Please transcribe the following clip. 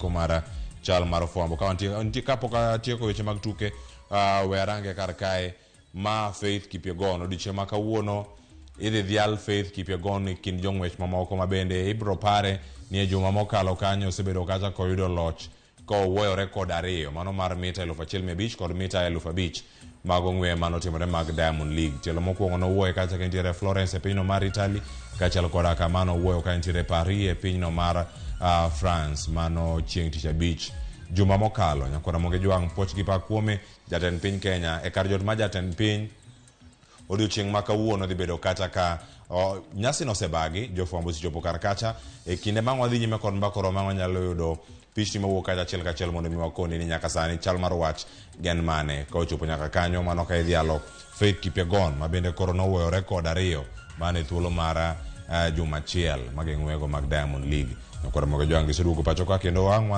Mar chal mar fwambo ka wantie nitie kapok atieko weche mag tuke we arange kar kae ma Faith Kipyegon odiochieng' ma kawuono idhi dhial Faith Kipyegon e kind jong'wech mamoko ma bende ibro pare ni e juma mokalo kanyo osebedo kacha koyudo loch kowuoyo rekod ariyo mano mar mita 1500 kod mita 5000 mag ong'we manotimore mag Diamond League. Tielo mokwongo nowuoye kacha ka entiere Florence e pinyno mar Italy, kaachiel koda kama nowuoyo ka entiere Paris e pinyno mar France mano chieng' tich abich juma mokalo. Nyakwar Ramogi Jwang' puoch gi pak kuome jatend piny Kenya e kar jot mar jatend piny odiochieng' ma kawuono dhi bedo kacha ka o, nyasi nosebagi jofwambo osechopo kar kacha e kinde ma wadhi nyime kod mbaka oro ma wanyalo yudo pichni mawuok kacha achiel kachiel mondo mi wakoni ni nyaka sani chal mar wach gen mane ka ochopo nyaka kanyo mano ka idhialo Faith Kipyegon ma bende koro nowuoyo rekod ariyo mane thuolo mar juma achiel mageng'wego mag Diamond League. Nyakwar Ramogi Jwang' giseduogo pacho ka kendo wang'